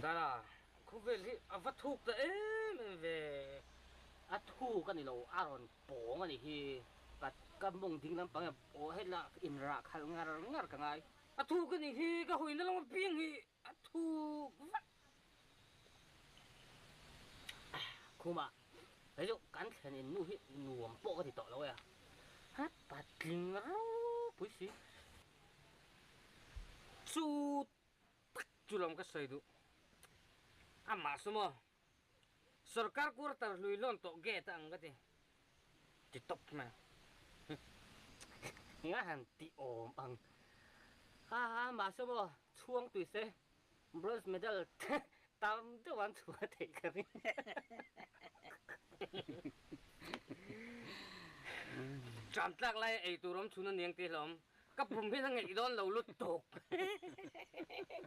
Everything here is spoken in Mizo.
Dara, khawvel hi a va thuk ta em em ve. A thuk a ni lo, a rawn pawng a nih hi. Ka ka mawng ding lampang hian aw hela inrah khalh ngar ngar ka ngai. A thuk a nih hi, ka hawina lama piang hi a thuk vek. Khuma, hei chu kan thlen in nu hi nuam pawh ka ti tawh lo e a. Ha patling ropui si. Chu tak chu lawm ka sawi duh. Amah saw maw? Sorkar quarter hlui lawn tawh gate a ang ka ti. Ti tawp mai. Nga han ti awm ang. Ha ha amah saw maw? Chhuang tui se bronze medal tam deuh an chhuah theih ka ring. Tram tlak lai a ei tur awm chhun a niang tih hlawm. Ka pum hi a ngeih dawn lo lutuk.